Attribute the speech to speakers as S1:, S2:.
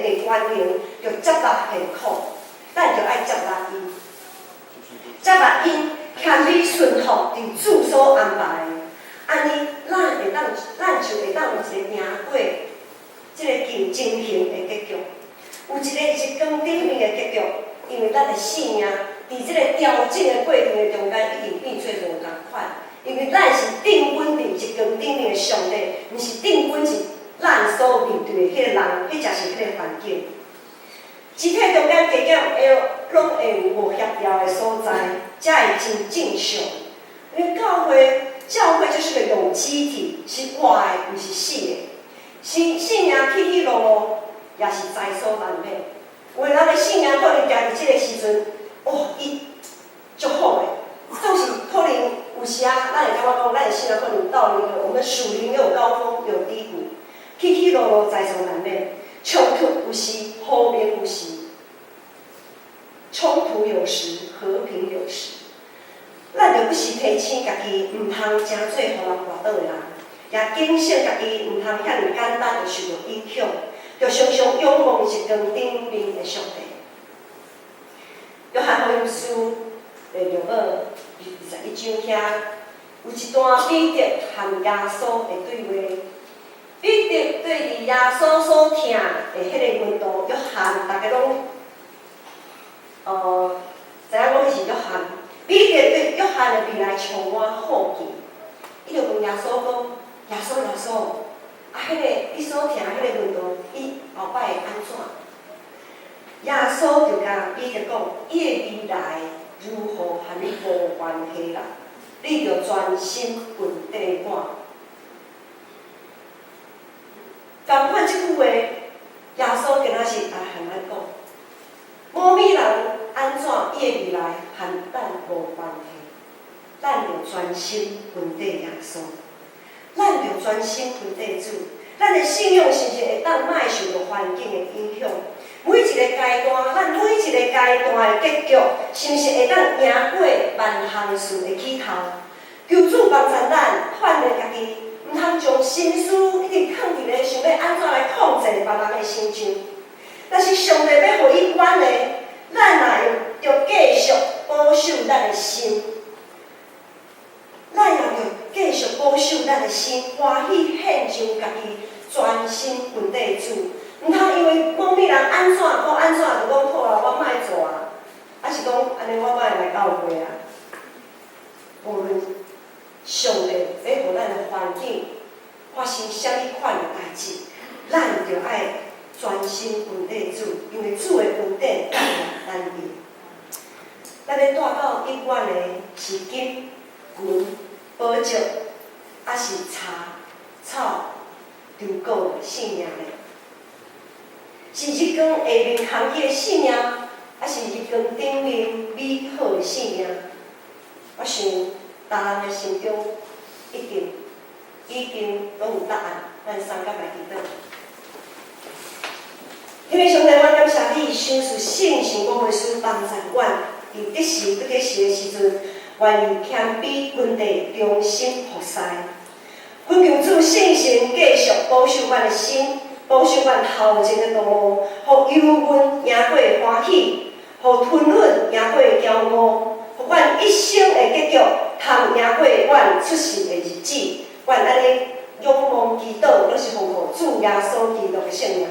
S1: 的關係，著接納現況，咱著愛接納伊，接納𪜶謙卑順服佇主所安排的，按呢，咱會當，咱就會當有一個贏過這個競爭型的結局，有一個日光頂面的結局，因為咱的生命佇這個調整的過程的中間，一定變做無仝款。因為咱是定穩佇日光頂面的上帝，毋是定穩佇咱所面對的彼個人，彼才是彼個環境。肢體中間加減會攏會有無協調的所在，才會真正常。因為教會，教會就是個有機體，是活的，毋是死的。是性命起起落落，也是在所難免。有的人的性命可能行佇這個時陣，哦，伊足好的，總是可能有時啊，咱會感覺講，咱的性命可能到一個我們屬靈有高峰有低谷，起起落落在所難免。衝突有時，和平有時；衝突有時，和平有時。咱著不時提醒家己，毋通成做予人跋倒的人，也警醒家己，毋通遐爾簡單就受著影響，著常常仰望日光頂面的上帝。約翰福音書第六章21章遐，有一段彼得和耶穌的對話。彼得對佇耶穌所疼的彼個門徒約翰，逐家攏，知影講彼是約翰。彼得對約翰的未來充滿好奇，伊就問耶穌講：耶穌，耶穌，啊，彼個你所疼彼個門徒，伊後擺會按怎？耶穌就共彼得講：伊的未來如何，和你無關係啦，你著專心跟綴我。仝款這句話，耶穌敢若是來和咱講，某物人按怎，伊的未來和咱無關係，咱著專心跟綴耶穌，咱著專心跟綴主，咱的信仰是毋是會當莫受著環境的影響？每一個階段，咱每一個階段的結局，是毋是會當贏過萬項事的起頭？求主幫助咱，鍛鍊家己。毋通將心思一直囥佇咧想欲按怎來控制別人的身上。但是上帝欲予伊管的，咱也著繼續保守咱的心，咱也著繼續保守咱的心，歡喜獻上家己，專心跟綴主。毋通因為某物人按怎閣按怎，就講好啊，我莫做啊，抑是講按呢我莫來教會啊。無論上帝欲予咱的環境發生啥物款的代誌，咱著愛專心跟綴主，因為主的恩典感謝咱伊。咱欲帶到永遠的是金、銀、寶石，抑是柴草、稻穀的性命呢？是日光下面空虛的性命，抑是日光頂面美好的性命？我想，逐人的心中一定已經攏有答案。咱三甲來祈禱。天父上帝，我感謝你，賞賜聖神保惠師幫助阮，佇得時不得時的時陣，願意謙卑跟綴，忠心服侍。懇求主聖神繼續保守阮的心，保守阮頭前的道路，予憂悶贏過歡喜，予吞忍贏過驕傲，予阮一生的結局通贏過阮出世的日子。阮按呢仰望祈禱，攏是奉靠主耶穌基督的聖名。